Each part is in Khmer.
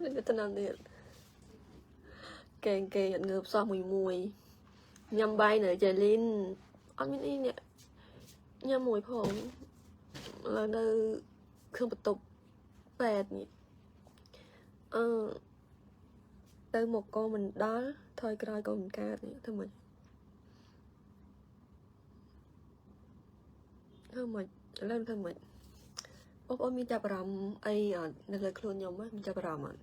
នេះវៀតណាមទៀតកេងគេអត់ងើបសោះមួយមួយញ៉ាំបាយនៅចេលីនអត់មានអីនេះញ៉ាំមួយផងឥឡូវនៅគ្រឿងបន្ទប់ពេទ្យនេះអឺទៅមកក៏មិនដល់ថយក្រោយក៏មិនកើតនេះធ្វើម៉េចធ្វើម៉េចឥឡូវធ្វើម៉េចបងប្អូនមានចាប់អារម្មណ៍អីអត់នៅលើខ្លួនខ្ញុំហ៎មានចាប់អារម្មណ៍អត់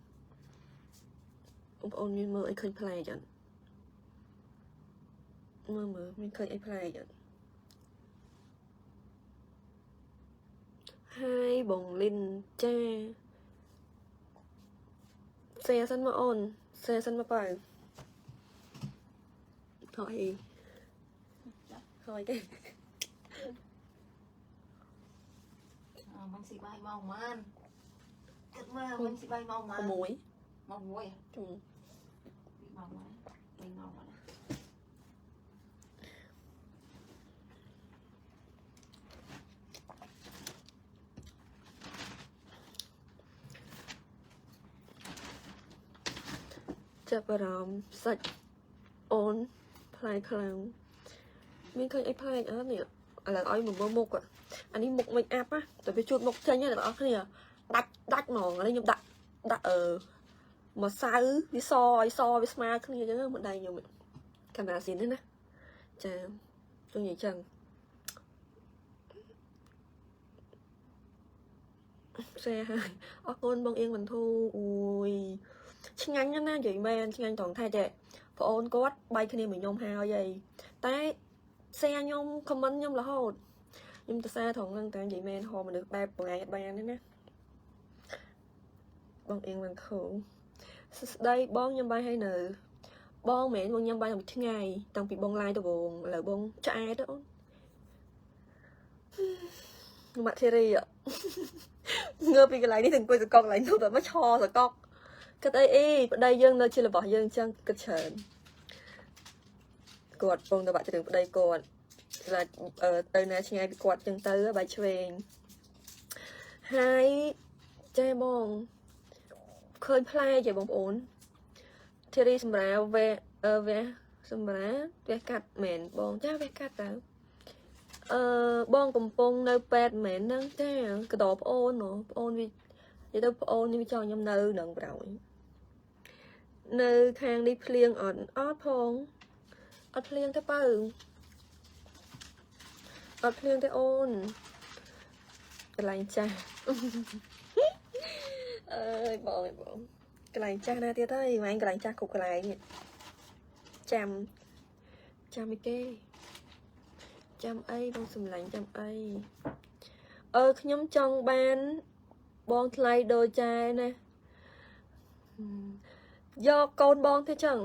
បងប្អូនមានមើលអីឃើញប្លែកអត់មើលមើលមានឃើញអីប្លែកអត់ហើយបងលិនចាសេសិនមកអូនសេសិនមកបើថយអីថយគេ មិនស៊ីបាយម៉ោងប៉ុន្មានគិតមើលមិនស៊ីបាយម៉ោងប៉ុន្មាន 6 ម៉ោង6 ជុំ ម៉ោងប៉ុន្មាន3ម៉ោងប៉ុន្មាន ចាប់អារម្មណ៍សាច់អូនប្លែកខ្លាំងមានឃើញអីប្លែកអត់នេះឥឡូវឲ្យមកមើលមុខអានេះមុខ make up ណាតែវាជួតមុខចេញណាអ្នកនរគ្នាដាច់ដាច់ហ្មងឥឡូវខ្ញុំដាក់ដាក់អឺម្សៅវាសឲ្យសវាស្មើគ្នាអញ្ចឹងមិនដៃខ្ញុំកាមេរ៉ាស៊ីនទេណាចាចង់និយាយចឹងផ្សេហើយអរគុណបងអៀងបន្ធូអូយឆ្ងាញ់ណាស់ណានិយាយមែនឆ្ងាញ់ត្រង់ថាចេះប្អូនគាត់បែកគ្នាមួយខ្ញុំហើយអីតែ share ខ្ញុំ comment ខ្ញុំរហូតខ្ញុំទៅសារត្រង់ហ្នឹងតែនិយាយមែនហមមនុស្សបែបបងឯងអត់បានទេណាបងអៀងបន្ធូសួស្ដីបងញ៉ាំបាយហើយនៅបងមែនបងញ៉ាំបាយតាំងពីថ្ងៃតាំងពីបងឡាយដំបូងឥឡូវបងឆ្អែតទៅអូនម៉ាក់ធីរីងើបពីកន្លែងនេះទៅអង្គុយសកកកន្លែងនោះតែមកឈរសកកគិតអីអីប្តីយើងនៅជារបស់យើងអញ្ចឹងគិតច្រើនគាត់ពងទៅបាក់ជើងប្តីគាត់ខ្លាចទៅណាឆ្ងាយពីគាត់អញ្ចឹងទៅបែកឆ្វេងហើយចេះបងឃើញផ្លែចេះបងប្អូនធីរីសម្រាប់វេអឺវេសម្រាប់វេកាត់មែនបងចាវេកាត់តើអឺបងកំពុងនៅពេទ្យមែនហ្នឹងចាកដោប្អូនហ៎ប្អូនវានិយាយទៅប្អូននេះវាចង់ខ្ញុំនៅនឹងប្រោយនៅខាងនេះភ្លៀងអត់អត់ផងអត់ភ្លៀងទេបើអត់ភ្លៀងទេអូនកន្លែងចាស់អើយបងអើយបងកន្លែងចាស់ណាទៀតហើយម៉ែកន្លែងចាស់គ្រប់កន្លែងនេះចាំចាំអីគេចាំអីបងសម្លាញ់ចាំអីអឺខ្ញុំចង់បានបងថ្លៃដូចចែណាយកកូនបងទេចឹង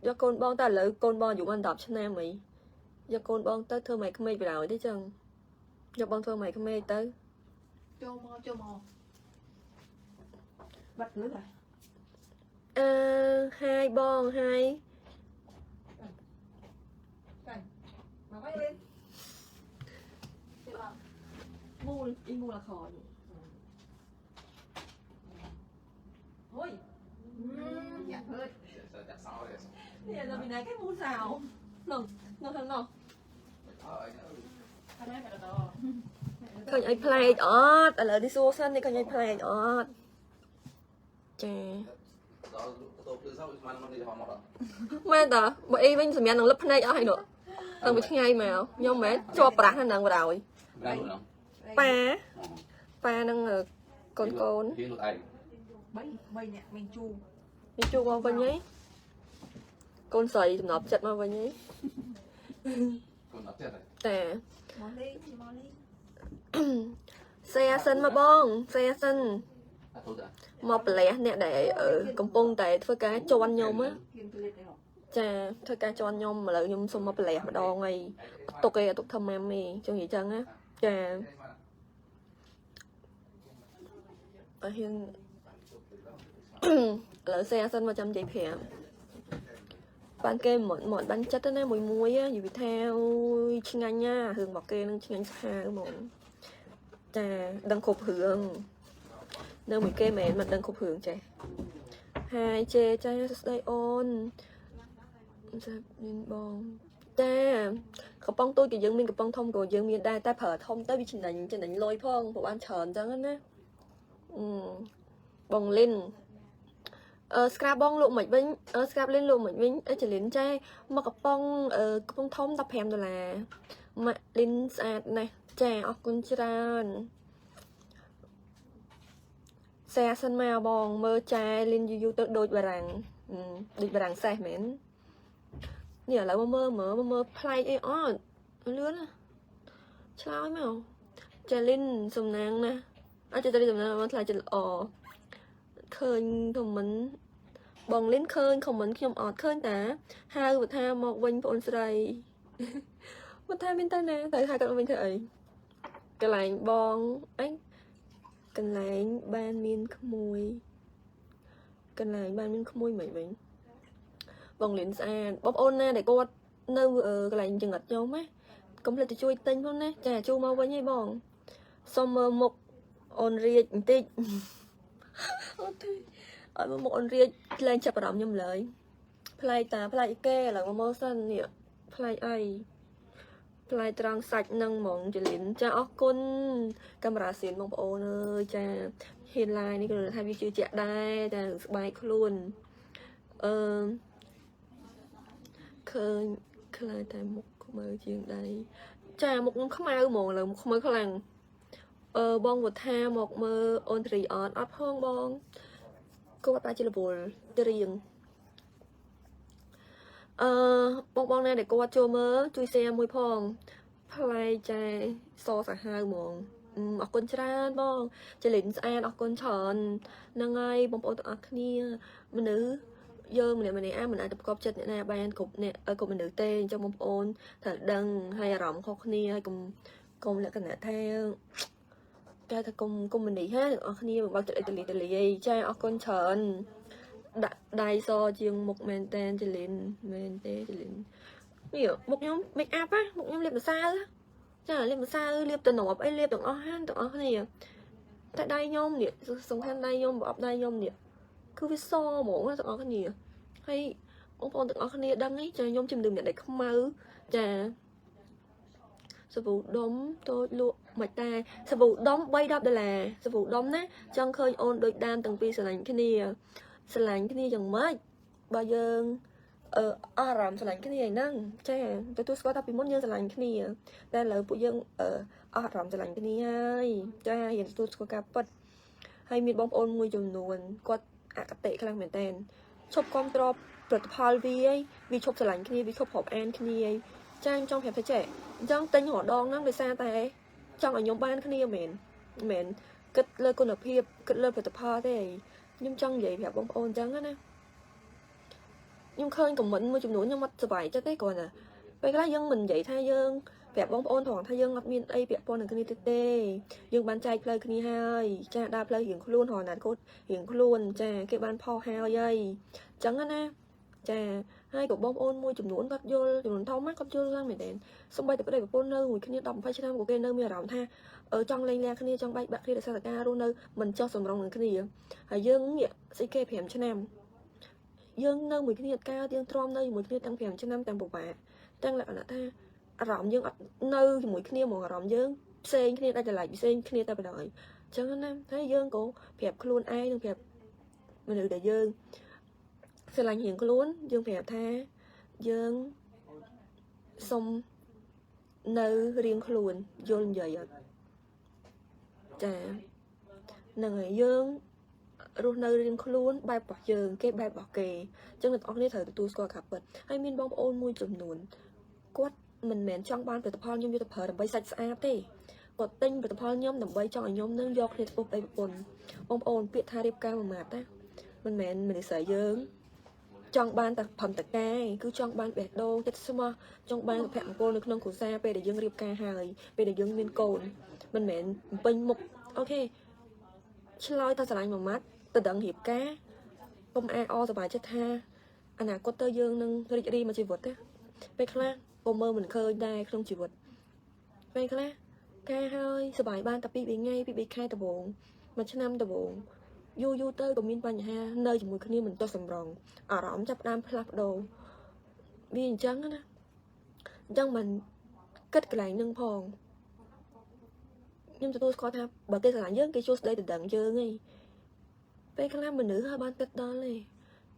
យកកូនបងតែឥឡូវកូនបងអាយុបាន10ឆ្នាំអីយកកូនបងទៅធ្វើម៉ែក្មេកបណ្ដោយទេចឹងយកបងធ្វើម៉ែក្មេកទៅ ចូលមកចូលមកបាត់លឺហ៎ អឺហាយបងហាយ មកវិញលេងទៅអត់ មូលអ៊ីមូលអខនហុយ យ៉ាក់ហើយ ចាក់សោទេ នេះដល់ពីណាគេមូលសោនោះនោះខាងនោះ អើយ ខាងនេះក៏ដល់ ឃើញអីប្លែកអត់ឥឡូវនេះសួរសិននេះឃើញអីប្លែកអត់ចា ដល់ទៅភ្លឺសោស្មានមកនេះហមមកដល់ មែនតាបើអីវិញសម្រាប់នឹងលឹបភ្នែកអស់ហើយនោះតាំងពីថ្ងៃមកខ្ញុំមែនជាប់ប្រាស់ហ្នឹងបណ្ដោយ ប្រាំនោះ ប៉ាប៉ានឹងកូនកូន ហ៊ានលោកឯង 3 3អ្នកមានជូ នេះជួបមកវិញហីកូនស្រីចំណប់ចិត្តមកវិញហី កូនអត់ចិត្តទេ តា មកលេងមកលេង សេសិនមកបងសេសិន អត់ទូតា មកប្រលេះអ្នកដែលកំពុងតែធ្វើការជន់ខ្ញុំណា គៀនពលិតឯង ចាធ្វើការជន់ខ្ញុំឥឡូវខ្ញុំសុំមកប្រលេះម្ដងហើយអត់ទុកឯងអត់ទុកធ្វើម៉ាំទេចង់និយាយចឹងណាចាអត់ហ៊ានឥឡូវសេសិនមកចាំនិយាយប្រាប់បានគេមកមកបានចិត្តណាមួយមួយនិយាយថាអូយឆ្ងាញ់ណារឿងរបស់គេនឹងឆ្ងាញ់សាហាវហ្មងចាដឹងគ្រប់រឿង នៅមួយគេមែនមិនដឹងគ្រប់រឿងចេះហើយជេចាសួស្ដីអូនចាមានបងចាកំប៉ុងទូចក៏យើងមានកំប៉ុងធំក៏យើងមានដែរតែប្រើធំទៅវាចំណេញចំណេញលុយផងព្រោះបានច្រើនអញ្ចឹងណាអឺបងលិនអឺ scrub បងលក់មិនវិញអឺ scrub លិនលក់មិនវិញអឺចលិនចាមកកំប៉ុងអឺកំប៉ុងធំ15ដុល្លារម៉ាក់លិនស្អាតណាស់ចាអរគុណច្រើន share សិនមកបងមើលចែលិនយូរយូរទៅដូចបារាំងដូចបារាំងសេះមែននេះឥឡូវមកមើលមើលមកមើលប្លែកអីអត់លឿនណាឆ្លើយមកចាលិនសំណាងណាអត់ចាលិនសំណាងមកថ្លៃចិត្តល្អឃើញ comment បងលិនឃើញ comment ខ្ញុំអត់ឃើញតាហៅបើថាមកវិញបងអូនស្រីបើថាមានទៅណាទៅហៅគាត់មកវិញធ្វើអីកន្លែងបងអីកន្លែងបានមានក្មួយកន្លែងបានមានក្មួយមិនវិញបងលិនស្អាតបងប្អូនណាដែលគាត់នៅកន្លែងចង្រិតខ្ញុំណាកុំភ្លេចទៅជួយទិញផងណាចាជួមកវិញហីបងសុំមើលមុខអូនរាជបន្តិចអត់ទេអត់មើលមុខអូនរាជលែងចាប់អារម្មណ៍ខ្ញុំឡើយប្លែកតាប្លែកអីគេឥឡូវមកមើលសិននេះប្លែកអីប្លែកត្រង់សាច់នឹងហ្មងចលិនចាអរគុណកាមេរ៉ាសៀនបងប្អូនអើយចាហ៊ានឡាយនេះក៏ថាវាជឿជាក់ដែរតែស្បែកខ្លួនអឺឃើញខ្លាចតែមុខខ្មៅជាងដៃចាមុខខ្ញុំខ្មៅហ្មងឥឡូវមុខខ្មៅខ្លាំងអឺបងវថាមកមើលអូនត្រីអត់អត់ផងបងគាត់បាជារវល់ត្រៀងអឺបងបងណាដែលគាត់ចូលមើលជួយ share មួយផងប្លែកចែសសាហាវហ្មងអរគុណច្រើនបងចលិនស្អាតអរគុណច្រើនហ្នឹងហើយបងប្អូនទាំងអស់គ្នាមនុស្សយើងម្នាក់ម្នាក់អាមិនអាចទៅប្រកបចិត្តអ្នកណាបានគ្រប់អ្នកគ្រប់មនុស្សទេអញ្ចឹងបងប្អូនត្រូវដឹងហើយអារម្មណ៍ខុសគ្នាហើយកុំកុំលក្ខណៈថាគេថាកុំកុំមនីហាទាំងអស់គ្នាបើចិត្តអីតលីតលីអីចាអរគុណច្រើនដាក់ដៃសជាងមុខមែនតែនចលិនមែនទេចលិននេះមុខខ្ញុំ make up ណាមុខខ្ញុំលាបម្សៅចាលាបម្សៅលាបតំណប់អីលាបទាំងអស់ហាទាំងអស់គ្នាតែដៃខ្ញុំនេះសំខាន់ដៃខ្ញុំប្រអប់ដៃខ្ញុំនេះគឺវាសហ្មងណាទាំងអស់គ្នាហើយបងប្អូនទាំងអស់គ្នាដឹងឯងចាខ្ញុំជំនឿម្នាក់ដែលខ្មៅចាសាប៊ូដុំតូចលក់មិនតែសាប៊ូដុំ3 10ដុល្លារសាប៊ូដុំណាចង់ឃើញអូនដូចដើមទាំងពីរស្រឡាញ់គ្នាស្រឡាញ់គ្នាយ៉ាងម៉េចបើយើងអឺអារម្មណ៍ស្រឡាញ់គ្នាហ្នឹងចាទទួលស្គាល់ថាពីមុនយើងស្រឡាញ់គ្នាតែឥឡូវពួកយើងអឺអស់អារម្មណ៍ស្រឡាញ់គ្នាហើយចាយើងទទួលស្គាល់ការពិតហើយមានបងប្អូនមួយចំនួនគាត់អគតិខ្លាំងមែនតើឈប់គ្រប់គ្រងផលិតផលវាឯងវាឈប់ស្រឡាញ់គ្នាវាឈប់រាប់អានគ្នាឯងចាខ្ញុំចង់ប្រាប់ថាចេះអញ្ចឹងទិញរដងហ្នឹងដោយសារតែចង់ឲ្យខ្ញុំបានគ្នាមែនមែនគិតលើគុណភាពគិតលើផលិតផលទេខ្ញុំចង់និយាយប្រាប់បងប្អូនអញ្ចឹងណាខ្ញុំឃើញ comment មួយចំនួនខ្ញុំអត់សប្បាយចិត្តទេគ្រាន់តែពេលខ្លះយើងមិននិយាយថាយើងប្រាប់បងប្អូនត្រង់ថាយើងអត់មានអីពាក់ព័ន្ធនឹងគ្នាទេទេយើងបានចែកផ្លូវគ្នាហើយចាដើរផ្លូវរៀងខ្លួនរហូតណាត់គាត់រៀងខ្លួនចាគេបានផុសហើយហើយអញ្ចឹងណាចាហើយក៏បងប្អូនមួយចំនួនគាត់យល់ចំនួនធំណាគាត់យល់ឡើងមែនទែនសូម្បីតែប្តីប្រពន្ធនៅមួយគ្នា10 20ឆ្នាំក៏គេនៅមានអារម្មណ៍ថាអឺចង់លេងលះគ្នាចង់បែកបាក់គ្នាដោយសារតែការរស់នៅមិនចោះសម្រងនឹងគ្នាហើយយើងងាកស្អីគេ5ឆ្នាំយើងនៅមួយគ្នាអត់កើតយើងទ្រាំនៅជាមួយគ្នាទាំង5ឆ្នាំទាំងពិបាកទាំងលក្ខណៈថាអារម្មណ៍យើងអត់នៅជាមួយគ្នាហ្មងអារម្មណ៍យើងផ្សេងគ្នាដាច់ដライផ្សេងគ្នាតែបណ្ដោយអញ្ចឹងណាហើយយើងក៏ប្រាប់ខ្លួនឯងនិងប្រាប់មនុស្សដែលយើងស្រឡាញ់រៀងខ្លួនយើងប្រាប់ថាយើងសុំនៅរៀងខ្លួនយល់និយាយអត់ចាហ្នឹងហើយយើងរស់នៅរៀងខ្លួនបែបរបស់យើងគេបែបរបស់គេអញ្ចឹងអ្នកទាំងអស់គ្នាត្រូវទទួលស្គាល់ការពិតហើយមានបងប្អូនមួយចំនួនគាត់មិនមែនចង់បានផលិតផលខ្ញុំយកទៅប្រើដើម្បីសាច់ស្អាតទេគាត់ទិញផលិតផលខ្ញុំដើម្បីចង់ឲ្យខ្ញុំនឹងយកគ្នាធ្វើប្តីប្រពន្ធបងប្អូនពាក្យថារៀបការមួយម៉ាត់ណាមិនមែនមនុស្សស្រីយើងចង់បានតែព្រមតកាយគឺចង់បានបេះដូងចិត្តស្មោះចង់បានសុភមង្គលនៅក្នុងគ្រួសារពេលដែលយើងរៀបការហើយពេលដែលយើងមានកូនមិនមែនពេញមុខ OK ឆ្លើយថាស្រឡាញ់មួយម៉ាត់ទៅដឹងរៀបការកុំអាអសប្បាយចិត្តថាអនាគតទៅយើងនឹងរីករាយមួយជីវិតណាពេលខ្លះក៏មើលមិនឃើញដែរក្នុងជីវិតពេលខ្លះការហើយសប្បាយបានតែពី3ថ្ងៃពី3ខែដំបូង មួយឆ្នាំដំបូងយូរយូរទៅក៏មានបញ្ហានៅជាមួយគ្នាមិនចុះសម្រងអារម្មណ៍ចាប់ផ្ដើមផ្លាស់ប្ដូរវាអញ្ចឹងណាអញ្ចឹងមិនគិតកន្លែងនឹងផងខ្ញុំទទួលស្គាល់ថាបើគេស្រឡាញ់យើងគេជួស្ដីដណ្ដឹងយើងឯងពេលខ្លះមនុស្សហើយបានគិតដល់ទេ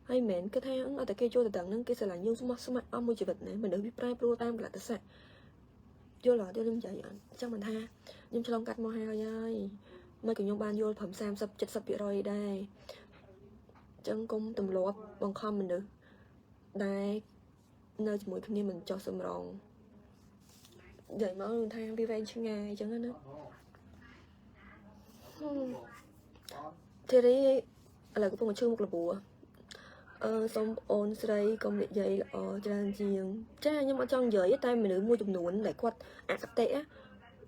ហើយមិនមែនគិតថាអត់តែគេចូលដណ្ដឹងហ្នឹងគេស្រឡាញ់យើងស្មោះស្ម័គ្រអស់មួយជីវិតណាមនុស្សវាប្រែប្រួលតាមកលៈទេសៈយល់អត់យល់ខ្ញុំនិយាយអត់អញ្ចឹងមិនថាខ្ញុំឆ្លងកាត់មកហើយហើយមិនក៏ខ្ញុំបានយល់ព្រម30 70%ដែរអញ្ចឹងកុំទម្លាប់បង្ខំមនុស្សដែលនៅជាមួយគ្នាមិនចោះសម្រងនិយាយមកថាវាវែងឆ្ងាយអញ្ចឹងណាធីរីឥឡូវកំពុងតែឈឺមុខលបួអឺសូមអូនស្រីកុំនិយាយល្អច្រើនជាងចាខ្ញុំអត់ចង់និយាយទេតែមនុស្សមួយចំនួនដែលគាត់អគតិ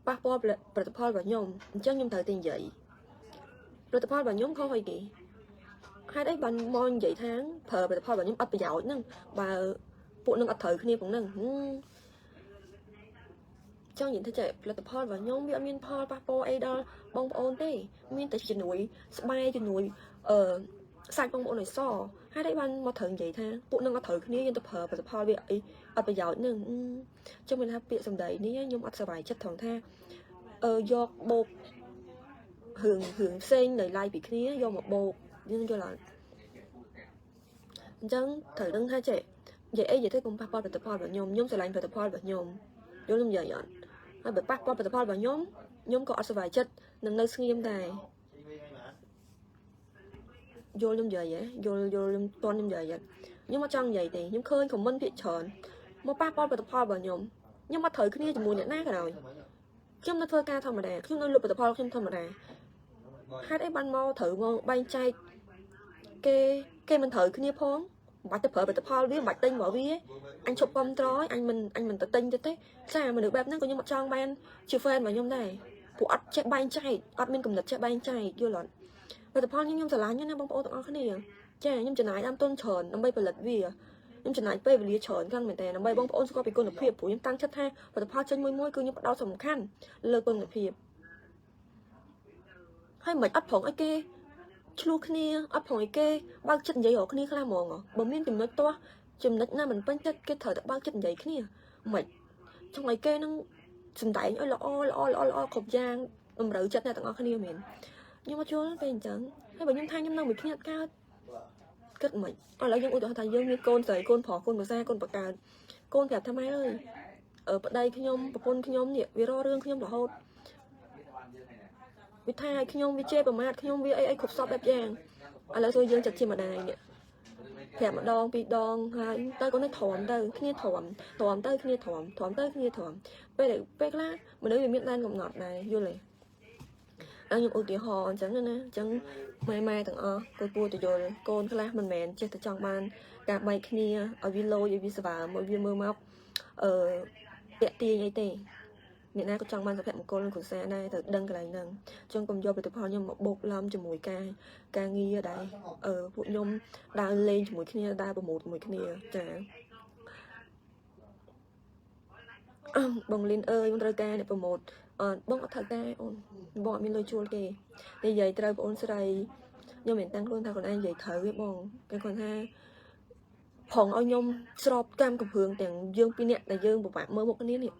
ប៉ះពាល់ផលិតផលរបស់ខ្ញុំអញ្ចឹងខ្ញុំត្រូវតែនិយាយផលិតផលរបស់ខ្ញុំខុសអីគេហេតុអីបានមកនិយាយថាប្រើផលិតផលរបស់ខ្ញុំអត់ប្រយោជន៍ហ្នឹងបើពួកនឹងអត់ត្រូវគ្នាផងហ្នឹងចង់និយាយថាចេះផលិតផលរបស់ខ្ញុំវាអត់មានផលប៉ះពាល់អីដល់បងប្អូនទេមានតែជំនួយស្បែកជំនួយអឺសាច់បងប្អូនឲ្យសហេតុអីបានមកត្រូវនិយាយថាពួកនឹងអត់ត្រូវគ្នាយើងទៅប្រើផលិតផលវាអីអត់ប្រយោជន៍ហ្នឹងចឹងមានថាពាក្យសម្ដីនេះខ្ញុំអត់សប្បាយចិត្តត្រង់ថាអឺយកបោករឿងរឿងផ្សេងនៅឡៃពីគ្នាយកមកបោកយើងយល់អត់អញ្ចឹងត្រូវដឹងថាចេះនិយាយអីនិយាយទៅកុំប៉ះពាល់ផលិតផលរបស់ខ្ញុំខ្ញុំស្រឡាញ់ផលិតផលរបស់ខ្ញុំយល់ខ្ញុំនិយាយអត់ហើយបើប៉ះពាល់ផលិតផលរបស់ខ្ញុំខ្ញុំក៏អត់សប្បាយចិត្តនឹងនៅស្ងៀមដែរយល់ខ្ញុំនិយាយហ៎យល់យល់ខ្ញុំតន់ខ្ញុំនិយាយហ៎ខ្ញុំអត់ចង់និយាយទេខ្ញុំឃើញ comment ភាគច្រើនមកប៉ះពាល់ផលិតផលរបស់ខ្ញុំខ្ញុំអត់ត្រូវគ្នាជាមួយអ្នកណាក៏ដោយខ្ញុំនៅធ្វើការធម្មតាខ្ញុំនៅលក់ផលិតផលខ្ញុំធម្មតាហេតុអីបានមកត្រូវមកបែងចែកគេគេមិនត្រូវគ្នាផងមិនបាច់ទៅប្រើផលិតផលវាមិនបាច់ទិញរបស់វាអញឈប់គ្រប់ត្រអញមិនអញមិនទៅទិញទៅទេចាមនុស្សបែបហ្នឹងក៏ខ្ញុំអត់ចង់បានជា fan របស់ខ្ញុំដែរពួកអត់ចេះបែងចែកអត់មានកំណត់ចេះបែងចែកយល់អត់ផលិតផលខ្ញុំខ្ញុំស្រឡាញ់ណាស់បងប្អូនទាំងអស់គ្នាចាខ្ញុំចំណាយដើមទុនច្រើនដើម្បីផលិតវាខ្ញុំចំណាយពេលវេលាច្រើនខ្លាំងមែនតើដើម្បីបងប្អូនស្គាល់ពីគុណភាពព្រោះខ្ញុំតាំងចិត្តថាផលិតផលចេញមួយមួយគឺខ្ញុំផ្ដោតសំខាន់លើគុណភាពហើយមិនអត់ប្រងឲ្យគេឆ្លោះគ្នាអត់ប្រងឲ្យគេបើកចិត្តនិយាយរកគ្នាខ្លះហ្មងបើមានចំណុចទាស់ចំណុចណាមិនពេញចិត្តគេត្រូវតែបើកចិត្តនិយាយគ្នាមិនចង់ឲ្យគេនឹងសំដែងឲ្យល្អល្អល្អល្អគ្រប់យ៉ាងតម្រូវចិត្តអ្នកទាំងអស់គ្នាមែនខ្ញុំអត់យល់ពេលអញ្ចឹងហើយបើខ្ញុំថាខ្ញុំនៅមួយគ្នាអត់កើតគិតមិនឥឡូវយើងឧទាហរណ៍ថាយើងមានកូនស្រីកូនប្រុសកូនប្រសាកូនបកើតកូនប្រាប់ថាម៉ែអើយអឺប្តីខ្ញុំប្រពន្ធខ្ញុំនេះវារករឿងខ្ញុំរហូតវាថាឲ្យខ្ញុំវាជេរប្រមាថខ្ញុំវាអីអីគ្រប់សពបែបយ៉ាងឥឡូវសួរយើងចិត្តជាម្ដាយនេះប្រាប់ម្ដងពីរដងហើយទៅកូននេះទ្រាំទៅគ្នាទ្រាំទ្រាំទៅគ្នាទ្រាំទ្រាំទៅគ្នាទ្រាំពេលពេលខ្លះមនុស្សវាមានដែនកំណត់ដែរយល់ទេខ្ញុំឧទាហរណ៍អញ្ចឹងណាអញ្ចឹងម៉ែម៉ែទាំងអស់គួរគួរទៅយល់កូនខ្លះមិនមែនចេះតែចង់បានការបែកគ្នាឲ្យវាលយឲ្យវាស្បើមឲ្យវាមើលមកអឺតាក់ទាញអីទេអ្នកណាក៏ចង់បានសុភមង្គលក្នុងគ្រួសារដែរត្រូវដឹងកន្លែងហ្នឹងអញ្ចឹងកុំយកផលិតផលខ្ញុំមកបូកឡំជាមួយការការងារដែរអឺពួកខ្ញុំដើរលេងជាមួយគ្នាដើរ promote ជាមួយគ្នាចាបងលីនអើយបងត្រូវការអ្នក promote អឺបងអត់ត្រូវការអូនបងអត់មានលុយជួលគេនិយាយត្រូវបងអូនស្រីខ្ញុំមិនតាំងខ្លួនថាខ្លួនឯងនិយាយត្រូវទេបងគេគាត់ថាផងឲ្យខ្ញុំស្របតាមកំភឿងទាំងយើងពីរនាក់ដែលយើងពិបាកមើលមុខគ្នានេះ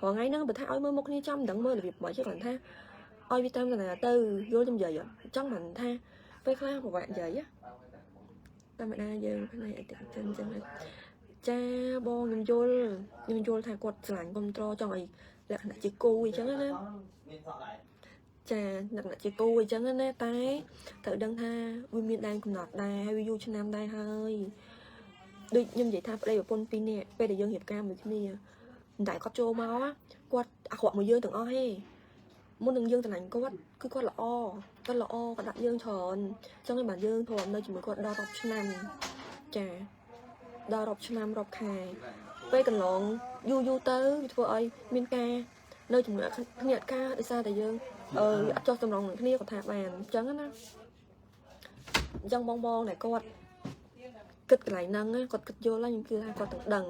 រាល់ថ្ងៃហ្នឹងបើថាឲ្យមើលមុខគ្នាចំមិនដឹងមើលរបៀបម៉េចទេគាត់ថាឲ្យវាតាមកណាទៅយល់ខ្ញុំនិយាយអត់ចង់មិនថាពេលខ្លះពិបាកនិយាយធម្មតាយើងផ្នែកអតិថិជនចឹងចាបងខ្ញុំយល់ខ្ញុំយល់ថាគាត់ស្រឡាញ់គ្រប់ត្រចង់ឲ្យលក្ខណៈជាគូអញ្ចឹងណា មានសក់ដែរ ចាលក្ខណៈជាគូអញ្ចឹងណាតែត្រូវដឹងថាវាមានដែនកំណត់ដែរហើយវាយូរឆ្នាំដែរហើយដូចខ្ញុំនិយាយថាប្តីប្រពន្ធពីរនាក់ពេលដែលយើងរៀបការមួយគ្នាមិនតែគាត់ចូលមកគាត់អាក្រក់មួយយើងទាំងអស់ទេមុននឹងយើងស្រឡាញ់គាត់គឺគាត់ល្អគាត់ល្អគាត់ដាក់យើងច្រើនអញ្ចឹងឯងបានយើងទ្រាំនៅជាមួយគាត់ដល់រាប់ឆ្នាំចាដល់រាប់ឆ្នាំរាប់ខែពេលកន្លងយូរយូរទៅវាធ្វើឲ្យមានការនៅជាមួយគ្នាអត់ការដោយសារតែយើងអឺអត់ចោះសម្រងនឹងគ្នាក៏ថាបានអញ្ចឹងណាអញ្ចឹងបងបងដែលគាត់គិតកន្លែងហ្នឹងគាត់គិតយល់ហើយខ្ញុំគឺថាគាត់ទាំងដឹង